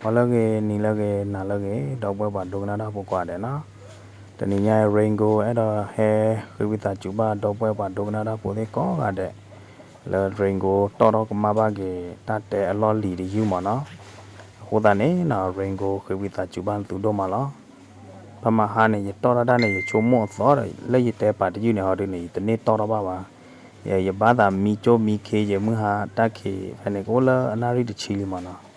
ဂီၤလၢအဂ့ၤ နံၤလၢအဂ့ၤ နၤလၢအဂ့ၤ ဒီပုၢ်ဝဲၢ်ပှၤဒိကနၣ်တၢ်ဖိကိးဂၤဒဲးနီၤ. တနံၤညါအံၤ Rain Gold အဲၣ်ဒိးဟဲဃ့ဝံသးစူၤဘၣ် ဒီပုၢ်ဝဲၢ်ပှၤဒိကနၣ်တၢ်ဖိသ့ၣ်ကိးဂၤဒဲး လၢ Rain Gold တီၣ်ထီၣ်ကမၣ်ဘၣ်က့ၤ တၢ်တဲအလီၢ်လံၤတယုၢ်မးနီၤ. အဃိသတးန့ၣ်နီၤ Rain Gold ဃ့ဝံသးစူၤဘၣ်နသုဒိၣ်မးလီၤ. ဖဲမဟါန့ၣ် ယတီၣ်ထီၣ်တၢ်န့ၣ် ယဆိကမိၣ်အသီဒီး လၢယတဲပာ်တယုၢ်န့ၣ်ဟီဒုန့ၣ် ယတန့ၢ်တီၣ်ထီၣ်ဘၣ်ဘၣ်. ယဘၣ်သးမံကၠိမံခ့ ယမုၢ်ဟါတၢ်ခံး ဖဲန့ၣ်ကအိၣ်လၢအနၣ်ရံၣ်တဆံလံမးနီၤ.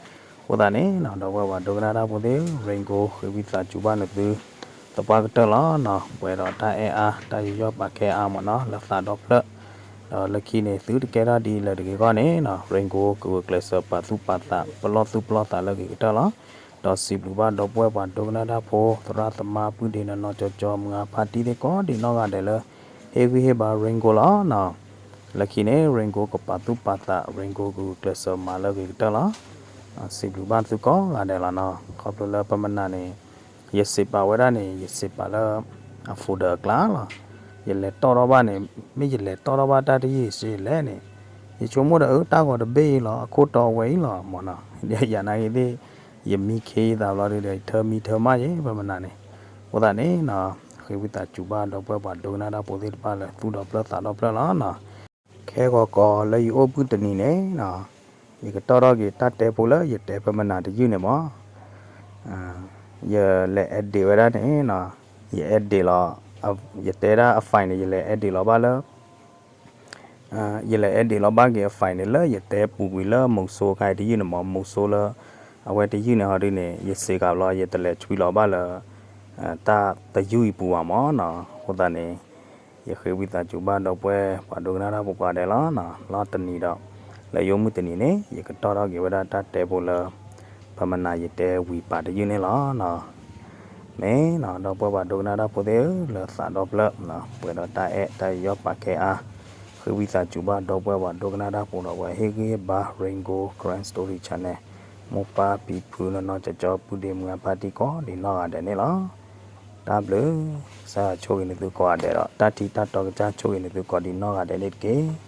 အဃိသတးန့ၣ်နီၤ ဒီပုၢ်ဝဲၢ်ပှၤဒိကနၣ်တၢ်ဖိသ့ၣ်ဧၢ Rain Gold ဃ့ဝံသးစူၤဘၣ်နသု သပှၢ်ကတၢၢ်လီၤနီၤ. ပှဲၤဒီးတၢ်အဲၣ်အါ တၢ်ယူးယီၣ်ပာ်ကဲအါမးနီၤ လၢသးဒီဖျၢၣ် ဒီးလၢခံန့ၣ် သုတကဲထီၣ်ဒ်လဲၣ်တဂ့ၤအဂီၢ်န့ၣ်နီၤ Rain Gold ကဂုာ်ကျဲးစၢးပာ်သူၣ်ပာ်သး ပလီၢ်သူၣ်ပလီၢ်သးလၢအဂ့ၤကတၢၢ်လီၤ. ဒီးစံးဘျုးဘၣ်ဒီပုၢ်ဝဲၢ်ပှၤဒိကနၣ်တၢ်ဖိ သရၣ်သမါ ပုၢ်ဒ့နီၢ်နီၢ်ကၠီကၠီ မုၢ်ဂၤဖါတံၢ်သ့ၣ်ကိးဒံးနီၢ်ဂၤဒဲးလၢ ဟ့ၣ်ဂံၢ်ဟ့ၣ်ဘါ Rain Gold လီၤနီၤ. လၢခံန့ၣ် Rain Gold ကပာ်သူၣ်ပာ်သး Rain Gold ကဂုာ်ကျဲးစၢးမၤလၢအဂ့ၤကတၢၢ်လီၤ. စံးဘျုးဘၣ်သုကိးဂၤဒဲးလီၤနီၤ. ခီဖျိလၢပမနၤန့ၣ် ယစံးပာ်ဝဲဒၣ်န့ၣ် ယစံးပာ်လၢ အ folder အကျါလီၤ. ယလဲၤတီၣ်ထီၣ်ဘၣ်န့ၣ် မ့ၢ်ယလဲၤတီၣ်ထီၣ်ဘၣ်တၢ်တယုၢ်စ့လဲၣ်န့ၣ် ယဆိကမိၣ်ဒီး အၢ တၢ်ဂီၤတဘ့ၣ်အံၤလီၤ အခိၣ်တီဝဲအံၤလီၤမးနီၤ. ယနာ်ဂ့ၤသ့ၣ် ယမံခ့ယသးဘျီဒုဒီး ယထၢမံထၢမးယဲ ပမနၤန့ၣ်. အဃိသတးန့ၣ်နီၤ ဃ့ဝံသးစူၤဘၣ်ဒီပုၢ်ဝဲၢ်ပှၤဒိကနၣ်တၢ်ဖိသ့ၣ်တဖၣ်လၢသူၣ်ဒီဖျၢၣ်သးဒီဖျၢၣ်လီၤနီၤ. ခဲဂီၤကီးလၢယအိၣ်ဘှံးတနံၤန့ၣ်နီၤ ယကတီၣ်ထီၣ်က့ၤတၢ်တဲဖိလၢယတဲပမနၤတယုၢ်န့ၣ်မး ယလဲၤ edit ဝဲဒၣ်န့ၣ်နီၤ ယ edit လီၤ ယတဲဒၣ်အ file န့ၣ် ယလဲၤ edit လီၤဘၣ်လၢ ယလဲၤ edit လီၤဘၣ်က့ၤအ file န့ၣ် လၢယတဲပူၤကွံာ်လၢ Mozo ခါအံၤတယုၢ်န့ၣ်မး Mozo လၢ အဝဲတယုၢ်န့ၣ်ဟီဒုန့ၣ် ယစံးကဘျီ ယတလဲၤဆွံလီၤဘၣ်လၢ တၢ်တယုၢ်အံၤပူၤဘၣ်မးနီၤ. အဃိသတးန့ၣ် ယဃ့ဝံသးစူၤဘၣ်ဒီပုၢ်ဝဲၢ်ပှၤဒိကနၣ်တၢ်ဖိကိးဂၤဒဲးလီၤနီၤ. လီၤတနံၤဒီး လၢယအိၣ်မုၢ်တနံၤန့ၣ် ယကတီၣ်ထီၣ်က့ၤဝဲဒၣ်တၢ်တဲဖိလၢ ပမနၤယတဲဝံၤပာ်တယုၢ်န့ၣ်လီၤနီၤ. မ့ၢ်နီၤ ဒီပုၢ်ဝဲၢ်ပှၤဒိကနၣ်တၢ်ဖိသ့ၣ်ဧၢ လၢသးဒီဖျၢၣ် ပှဲၤဒီးတၢ်အဲၣ်တၢ်ယူးယီၣ်ပာ်ကဲအါ ဃ့ဝံသးစူၤဘၣ်ဒီပုၢ်ဝဲၢ်ပှၤဒိကနၣ်တၢ်ဖိဒီး ပှၤဟ့ၣ်ဂံၢ်ဟ့ၣ်ဘါ Rain Gold Grand Story Channel မိၢ်ပၢ်ဖံဖုနီၢ်နီၢ်ကၠီကၠီ ပုၢ်ဒ့မုၢ်ဂၤဖါတံၢ်ကိးဒံးနီၢ်ဂၤဒဲးန့ၣ်လီၤ. တၢ်ဘျုး ကစၢ်ယွၤဆိၣ်ဂ့ၤနသုကိးဂၤဒဲးဒီး တၢ်ထံတၢ်တီကစၢ်ဆိၣ်ဂ့ၤနသုကိးဒံးနီၢ်ဂၤဒဲးန့ၣ်တက့ၢ်.